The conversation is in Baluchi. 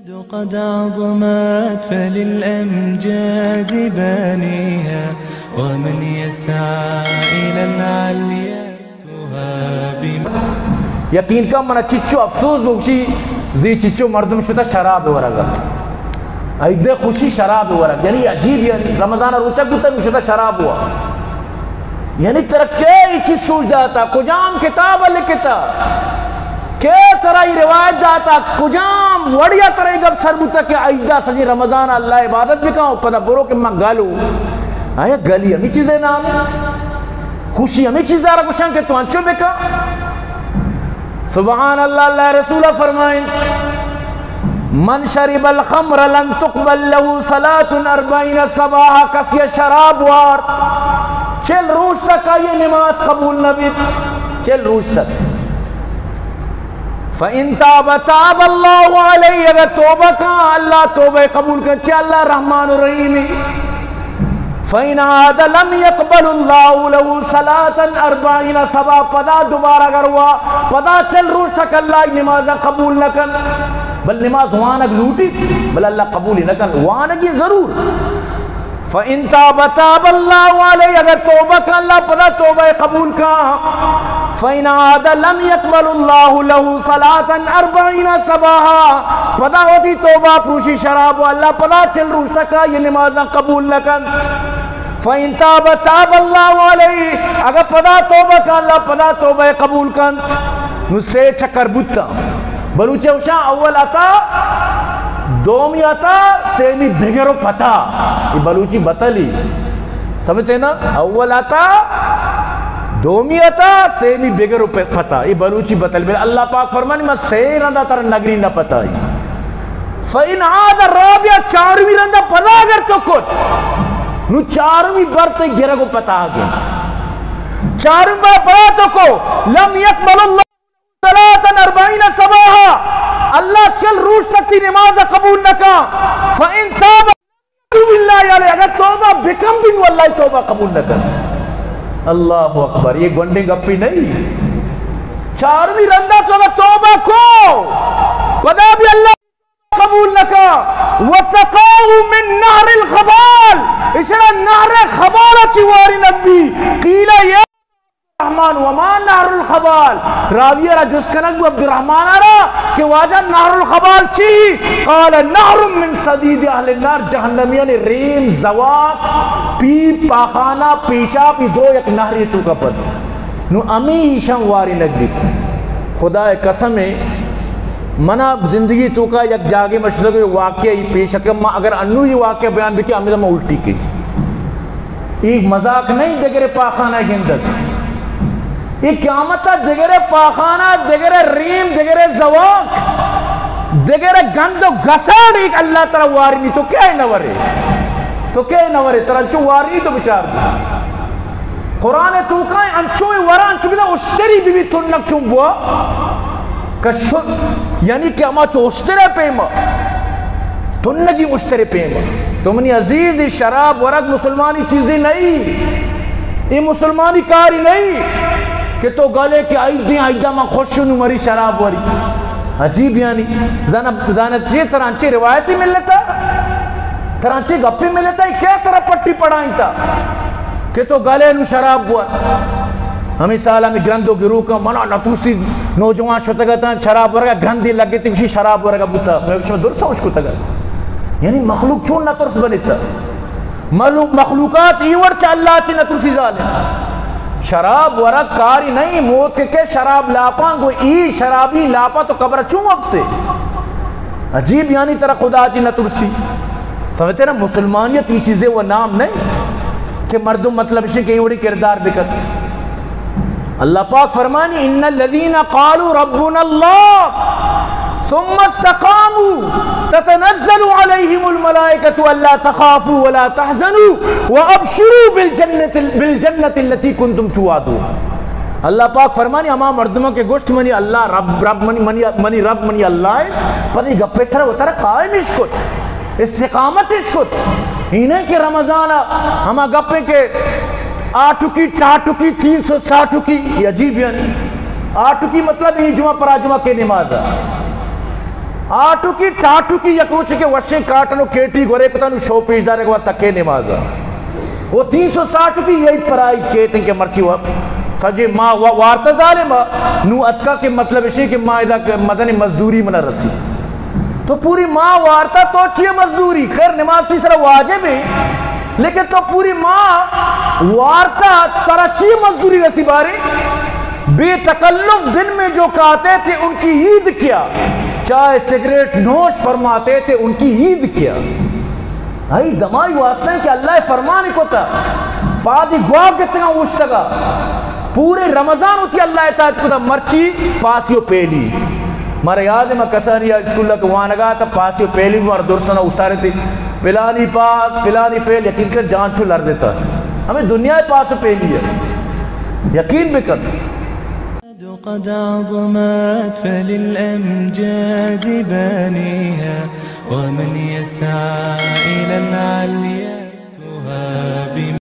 قد عظمت فللأمجاد بانيها، ومن يسعى إلى العليا يهاب. یقین کن منا چچو افسوس بوشی، زی چچو مردم شتا شراب ورگا. عید خوشی شراب ورگ، یعنی عجیب، یعنی رمضان روچک بوتا، شتا شراب وا. یعنی ترا کئے اے چیز سوج داتا؟ کجام کتاب لکھتا؟ کئے ترا اے روایت داتا؟ کجام وڑیا ترا اے گپ سر بوتا کہ عیدا سجی رمضان اللہ عبادت بکن و پدا برو کہ من گلو؟ آیا گلی ہمیں چیزے نام ہے؟ خوشی ہمیں چیزا را گوشن کہ تو انچو بکن؟ سبحان اللہ، اللہ رسول فرمائیں، من شرب الخمر لن تقبل له صلاة أربعين صباحا، کسی شراب وارت، چل روچ تک آئی نماز قبول نہ بیت، چل روچ تک. فإن تاب تاب الله عليه، اگر توبہ کن، اللہ توبہ قبول کن، چہ اللہ رحمان و رحیمی. فإن عاد لم يقبل الله له صلاة أربعين صباحا، پدا دوبارہ اگر وا، پدا چل روچ تک اللہ نماز قبول نہ کن، بل نماز وانگ لوٹیت، بل اللہ قبول نہ کن، وانگی ضرور. فإن تاب تاب الله عليه، اگر توبہ کن، اللہ پدا توبہ قبول کن. فإن عاد لم يقبل الله له صلاة أربعين صباحا، پدا وتی توبہ پروشی شراب و اللہ پدا چل روچ تک آئی نمازاں قبول نہ کنت. فإن تاب تاب الله عليه، اگر پدا توبہ کن، اللہ پدا توبہ قبول کنت. نو سے چکر بوتا. بلوچی گوشاں اول عطا، دومی عطا، سیمی بگر و پتا. یہ بلوچی بتلی. سمجھتے نا؟ اول عطا، دومی عطا، سیمی بگر و پ-، پتا. یہ بلوچی بتلی. بل اللہ پاک فرمانی، من سے رندا تر نگری نہ پتائی. فإن عاد الرابعة، چارمی رندا پدا اگر تو کت، نو چارمی بر تے گرگ و پتا گئے. چارمی بر پدا تو کو، لم يقبل الله صلاة أربعين صباحا، اللہ چل روچ تک تی نماز قبول نہ کن. فإن تاب، بالله عليه، اگر توبہ بکن بی نو اللہ توبہ قبول نہ کن. اللہ اکبر، یہ گونڈیں گپی نہیں. چارمی رندا تو اگر توبہ کو، پدا بھی اللہ قبول نہ کن. وسقاه من نهر الخبال، اشرا نهر خبال چی واری نبی. قيل يا عبد الرحمن وما نهر الخبال؟ راوی را جست کنگ بو عبدالرحمن را کہ واجہ نهر الخبال چی؟ قال نهر من صديد أهل النار، جہنمیان ریم، زواک، پیپ، پاخانہ، پیشاب، ای درو یک نہری توکا پد. نو ہمے ایشاں وارینگ بیت. خدا قسم ہے، منا زندگی توکا یک جاگے مشتگ واقعہ ای پیش کہ ما اگر انو یہ واقعہ بیان بکی، ہمیں ما الٹی کی. یہ مذاق نہیں، دگرے پاخانہ گندگ. یہ قیامت دگرے پاخانہ، دگرے ریم، دگرے زواک، دگرے گند و گساڑ، ایک اللہ ترا وارینی، تو کیا نورے؟ تو کیا نورے؟ ترا چو وارینی تو بچار دی. قرآن توکا انچو ورا، انچو بدا اشتری بی بی تنک چون بوا. کشو، یعنی کہ ہما چو اشترے پیما، تنگی اشترے پیما. تو منی عزیز، یہ شراب ورگ مسلمانی چیزی نہیں، یہ مسلمانی کاری نہیں کہ تو گلے کہ عید دیں، عید من خوش نو مری شراب وری. عجیب یعنی، زانا، زانا چی ترانچی روایتی ملتا، ترانچی گپی ملتا، کیا ترا پٹی پڑائینتا کہ تو گلے نو شراب ور. ہمیں سال ہمیں گرند و گروکاں منا نتوسی نوجوان شتگتاں شراب ورگا، گرندی لگتی کشی شراب ورگا بوتا. میں شما درست سمجھ کتگا. یعنی مخلوق چون نترس بنتا؟ مخلوق، مخلوقات ای وڑ چا اللہ چی نترسی ظالم. شراب ورگ کاری نہیں، موت کے کہ شراب لاپاں گو ای شرابی لاپا تو قبر چون وپسے؟ عجیب یعنی ترا خدا چی نترسی. سمجھتے نا، مسلمانیت ای چیزیں و نام نہیں کہ مردم مطلب شے کہ ای وڑی کردار بکت. اللہ پاک فرمانی، ان الذين قالوا ربنا الله ثم استقاموا تتنزل عليهم الملائكة ألا تخافوا ولا تحزنوا وأبشروا بالجنة، بالجنة التي كنتم توعدون. اللہ پاک فرمانی، ہما مردماں کہ گوشت منی اللہ رب، رب منی، منی، منی رب منی اللہ ہے، پتہ گپے سر وتر قائم اش کت، استقامت اش کت. اینہ کہ رمضان ہما گپے کہ آٹکی، ٹاٹکی، تین سو ساٹکی، یہ عجیب یعنی. آٹکی مطلب یہ جمعہ پرا جمعہ کے نماز ہے. آٹوکی ٹاٹوکی یک روچے کہ وشیں کاٹن و کیٹی گورے کتا، نو شو پیش دارگ واسطہ کے نماز ء۔ وہ تین سو ساٹوکی یہی پرائیت کیت کہ مرچی وہ سجے ماہ وا-، وارتا ظالم ء۔ نو اتکا کہ مطلب اشی کہ ما ادا کہ مزن مزدوری منا رسی۔ تو پوری ماہ وارتا تو چیئے مزدوری؟ خیر نماز تی سرا واجب ہے، لیکن تو پوری ماہ وارتا ترا چیئے مزدوری رسی بارے؟ بے تکلف دن میں جو کھاتے تھے ان کی عید کیا؟ چائے سگریٹ نوش فرماتے تھے ان کی عید کیا؟ آئی دمائی واسطہ کہ اللہ فرمان کتا، پادی گواہ گتگا اوشتگا، پورے رمضان ہوتی اللہ اطاعت کتا، مرچی پاسی و پیلی۔ مارا یاد ہے، ما کسانی اسکول کے وانگا تا، پاسی و پیلی مارا درسنا اوشتارے تھے، پلانی پاس، پلانی پیل، یقین کر جان چو لر دیتا۔ ہمیں دنیا پاس و پیلی ہے، یقین بکن۔ قد عظمت فللأمجاد بانيها، ومن يسعى إلى العليا